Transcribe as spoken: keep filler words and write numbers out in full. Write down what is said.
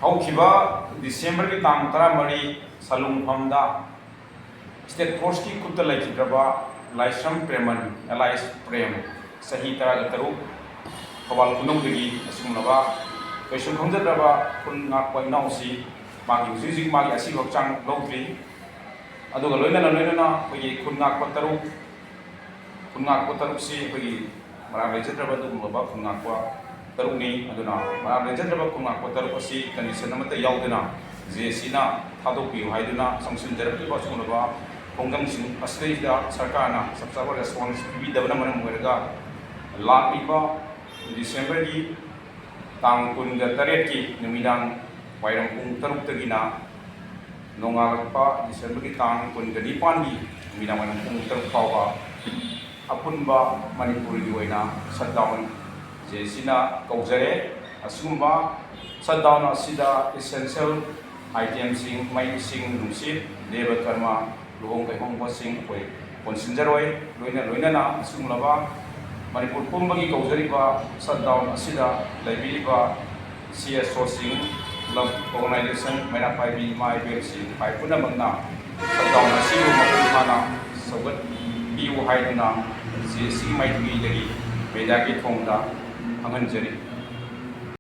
ꯍꯧꯈꯤꯕ ꯗꯤꯁꯦꯝꯕꯔꯒꯤ ꯇꯥꯡ ꯇꯔꯥꯃꯔꯤ ꯁꯂꯨꯡꯐꯝꯗ ꯁ꯭ꯇꯦꯠ ꯐꯣꯔꯁꯀꯤ ꯈꯨꯠꯇ ꯂꯩꯈꯤꯗ꯭ꯔꯕ ꯂꯥꯏꯁ꯭ꯔꯝ ꯄ꯭ꯔꯦꯃꯟ, alias ꯄ꯭ꯔꯦꯝ, ꯆꯍꯤ ꯇꯔꯥꯒ ꯇꯔꯨꯛ, ꯊꯧꯕꯥꯜ ꯈꯨꯅꯧꯗꯒꯤ ꯑꯁꯤꯒꯨꯝꯂꯕ ꯀꯩꯁꯨ ꯈꯪꯖꯗ꯭ꯔꯕ ꯈꯨꯟ ꯉꯥꯛꯄ ꯏꯅꯥꯎꯁꯤ ꯃꯥꯒꯤ ꯍꯧꯖꯤꯛ ꯍꯧꯖꯤꯛ ꯃꯥꯒꯤ ꯑꯁꯤꯕ ꯍꯛꯆꯥꯡ ꯂꯧꯗ꯭ꯔꯤ꯫ ꯑꯗꯨꯒ ꯂꯣꯏꯅꯅ ꯂꯣꯏꯅꯅ ꯑꯩꯈꯣꯏꯒꯤ ꯈꯨꯟ ꯉꯥꯛꯄ ꯇꯔꯨꯛ, ꯈꯨꯟ ꯉꯥꯛꯄ ꯇꯔꯨꯛꯁꯤ ꯑꯩꯈꯣꯏꯒꯤ ꯃꯔꯥꯜ ꯂꯩꯖꯗ꯭ꯔꯕ ꯑꯗꯨꯒꯨꯝꯂꯕ ꯈꯨꯟ ꯉꯥꯛꯄ ꯇꯔꯨꯛꯅꯤ꯫ ꯑꯗꯨꯅ ꯃꯔꯥꯜ ꯂꯩꯖꯗ꯭ꯔꯕ ꯈꯨꯟ ꯉꯥꯛꯄ ꯇꯔꯨꯛ ꯑꯁꯤ condition ꯑꯃꯠꯇ ꯌꯥꯎꯗꯅ ꯖꯦ ꯑꯦꯁ ꯁꯤꯅ ꯊꯥꯗꯣꯛꯄꯤꯌꯨ ꯍꯥꯏꯗꯨꯅ ꯆꯪꯁꯤꯟꯖꯔꯛꯂꯤꯕ ꯑꯁꯤꯒꯨꯝꯂꯕ ꯈꯣꯡꯖꯪꯁꯤꯡ ꯑꯁꯤꯗꯩꯁꯤꯗ ꯁꯔꯀꯥꯔꯅ ꯆꯞ ꯆꯥꯕ response ꯄꯤꯕꯤꯗꯕꯅ ꯃꯔꯝ ꯑꯣꯏꯔꯒ ꯂꯥꯛꯂꯤꯕ ꯗꯤꯁꯦꯝꯕꯔꯒꯤ ꯇꯥꯡ ꯀꯨꯟꯒ ꯇꯔꯦꯠꯀꯤ ꯅꯨꯃꯤꯗꯥꯡ ꯋꯥꯏꯔꯝ ꯄꯨꯡ ꯇꯔꯨꯛꯇꯒꯤꯅ ꯅꯣꯡꯉꯥꯜꯂꯛꯄ ꯗꯤꯁꯦꯝꯕꯔꯒꯤ ꯇꯥꯡ ꯀꯨꯟꯒ ꯅꯤꯄꯥꯟꯒꯤ ꯅꯨꯃꯤꯗꯥꯡ ꯋꯥꯏꯔꯝ ꯄꯨꯡ ꯇꯔꯨꯛ ꯐꯥꯎꯕ ꯑꯄꯨꯟꯕ ꯃꯅꯤꯄꯨꯔꯒꯤ ꯑꯣꯏꯅ shutdown ꯖꯦ ꯑꯦꯁ ꯁꯤꯅ ꯀꯧꯖꯔꯦ꯫ ꯑꯁꯤꯒꯨꯝꯕ shutdown ꯑꯁꯤꯗ essential itemꯁꯤꯡ, ꯃꯩ, ꯏꯁꯤꯡ, ꯅꯨꯡꯁꯤꯠ, ꯗꯦꯕ ꯀꯔꯃ, ꯂꯨꯍꯣꯡ ꯀꯩꯍꯣꯡꯕꯁꯤꯡ ꯑꯩꯈꯣꯏ ꯀꯣꯟꯁꯤꯟꯖꯔꯣꯏ꯫ ꯂꯣꯏꯅ ꯂꯣꯏꯅꯅ ꯑꯁꯤꯒꯨꯝꯂꯕ ꯃꯅꯤꯄꯨꯔ ꯄꯨꯝꯕꯒꯤ ꯀꯧꯖꯔꯤꯕ shutdown ꯑꯁꯤꯗ ꯂꯩꯕꯤꯔꯤꯕ ꯁꯤ ꯑꯦꯁ ꯑꯣꯁꯤꯡ, club, organization, ꯃꯩꯔꯥ ꯄꯥꯏꯕꯤ ꯏꯃꯥ ꯏꯕꯦꯜꯁꯤꯡ ꯏꯄꯥ ꯄꯨꯝꯅꯃꯛꯅ shutdown ꯑꯁꯤꯕꯨ ꯃꯄꯨꯡ ꯐꯥꯅ ꯁꯧꯒꯠꯄꯤꯌꯨ ꯍꯥꯏꯗꯨꯅ ꯖꯦ ꯑꯦꯁ ꯁꯤ ꯃꯥꯏꯀꯩꯗꯒꯤ mediaꯒꯤ ꯊꯣꯡꯗ ꯈꯪꯍꯟꯖꯔꯤ꯫